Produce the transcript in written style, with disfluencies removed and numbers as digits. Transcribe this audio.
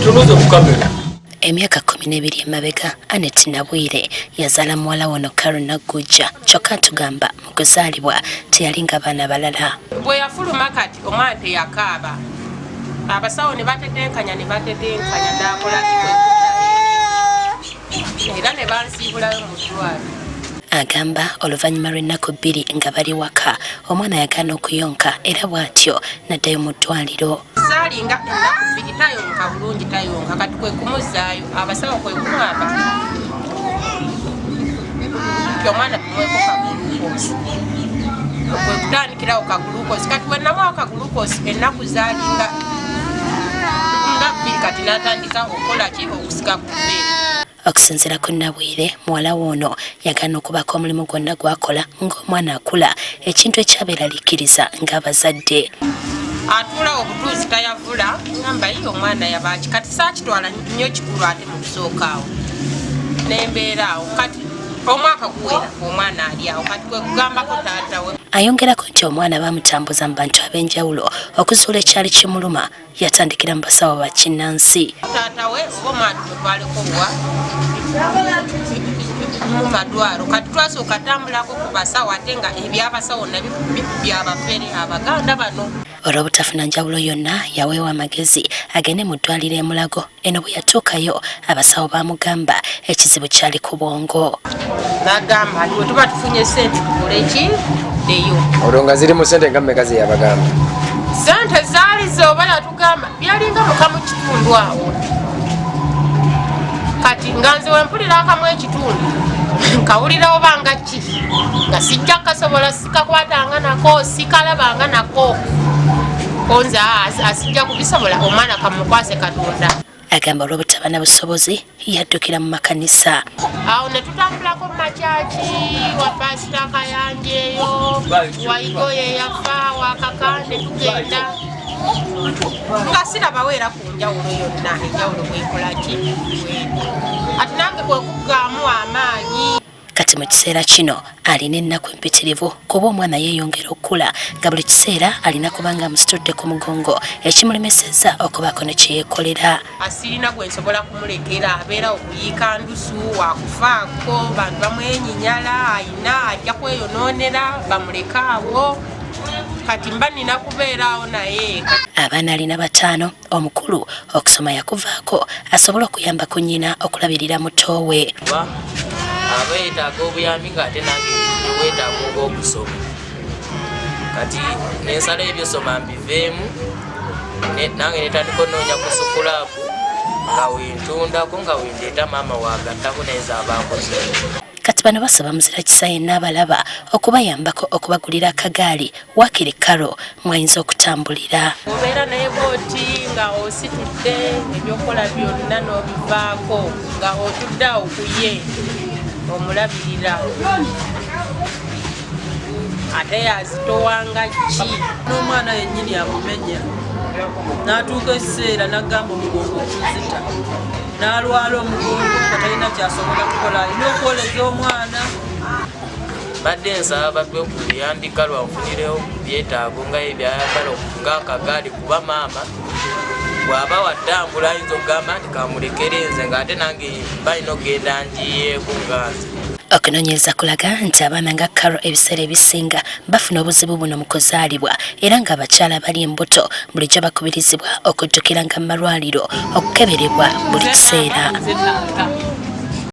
Tunuze ku kamera. Emyaka 12 emabega, Annet Nabwire yazaala muwala wono Carol Naggujja, kyokka atugamba mu kuzaalibwa teyalinga baana balala. Bwe yafuluma kati omwana teyakaaba, abasawo ne batetenkanya ne batetenkanya n'akola era ne bansiibulayo mu ddwaliro. Agamba oluvannyuma lw'ennaku 2 nga bali waka, omwana yagaana okuyonka era bw'atyo n'addayo mu ddwaliro. Saalinga ennaku 2 tayonka bulungi, tayonka, kati kwe kumuzzaayo abasawo kwe kumwamba nti omwana tumuweeko kagulukosi, kwe kutandikirawo kagulukosi. Kati we namuwa kagulukosi ennaku zaalinga nga 2, kati n'atandika okukola ki, okusika ku bbeere. Okusinziira ku Nabwire, muwala we ono yagaana okubaako omulimu gwonna gw'akola ng'omwana akula, ekintu ekyabeeraliikiriza ng'abazadde. Atuula obutuuzi tayavula, ngamba ye omwana yabaaki, kati saakitwala nnyo kikulu ate mu kusooka awo n'embeera awo, kati omwaka guwera omwana ali awo, kati kwe kugambako taata we. Ayongerako nti omwana baamutambuza mu bantu ab'enjawulo okuzuula ekyali kimuluma, yatandikira mu basawo ba kinnansi. Taata we oba omwana tumutwaleko wa mu madwalo, kati twasooka tambulako ku basawo ate nga ebyabasawo nabyo byabafere Abaganda bano. Olw'obutafuna njawulo yonna, yaweebwa amagezi agende mu ddwaliro e Mulago. Eno bwe yatuukayo abasawo baamugamba ekizibu kyali ku bwongo. N'agamba nti bwe tuba tufunye ssente tukole ki, tuddeyo. Olwo nga ziri mu ssente nga mmeka ze yabagamba? Ssente zaali ze oba yatugamba byalinga mukamu kitundu awo, kati nga nze wempulira akamu ekitundu nkawulira oba nga ki, nga sijja kasobola, sikakwatanga nako, sikalabanga nako, konze asijja kubisobola, omwana kamukwase Katonda. Agamba olw'obutaba na busobozi yaddukira mu makanisa. Awo ne tutambulako mu makyaki, wa Pasita Kayanja eyo, Waigoye yafa, Wakakande, tugenda nga sirabawo era ku njawulo yonna, enjawulo bwekola ki bweri, ati nange kwe kuggaamu amaanyi. Kati mu kiseera kino alina ennaku empitirivu kuba omwana yeeyongera okukula nga buli kiseera alina kubanga amusitudde ku mugongo, ekimulemesezza okubaako ne kye yeekolera. Asirina gwe nsobola kumulekera, abeera okuyiika ndusu, wakufaako, bantu bamwenyinyala, ayina ajja kweyonoonera, bamuleke awo, kati mba nina kubeeraawo naye. Abaana alina 5, omukulu okusoma yakuvaako asobole okuyamba ku nnyina okulabirira muto we. Aba yeetaaga obuyambi ng'ate nange weetaaga ogw'okusoma, kati nensala ebyosoma mbiveemu, nange netandika onoonya ku sukulaapu nga wentundako nga wendeeta maama wagattako naye z'abankoze. Kati bano basaba muzira kisa yenna abalaba okubayambako okubagulira akagaali waakiri Carol mwayinza okutambulira. Obeera naye bw'oti nga ositudde ebyokukola byonna n'obivaako, nga otudde awo ku ye omulabirira, ate yazitowanga ki. N'omwana yennyini amumenya n'atuuka ekiseera n'agamba omugongo okunzita, n'alwala omugongo nga talina ky'asobola kukola, alina okwoleza omwana. Badde nsaba batwe ku buyambi Carol anfunirewo ku byetaago nga ebyayagala ng'akagaali, kuba maama bw'aba watambula ayinza okugamba nti kamulekere nze, ng'ate nange balina okugenda ngiyeeko nga nze. Okunoonyereza kulaga nti abaana nga Carol ebiseera ebisinga bafuna obuzibu buno mu kuzaalibwa, era ng'abakyala abali embuto bulijjo bakubirizibwa okujjukiranga mu malwaliro okukeberebwa buli kiseera.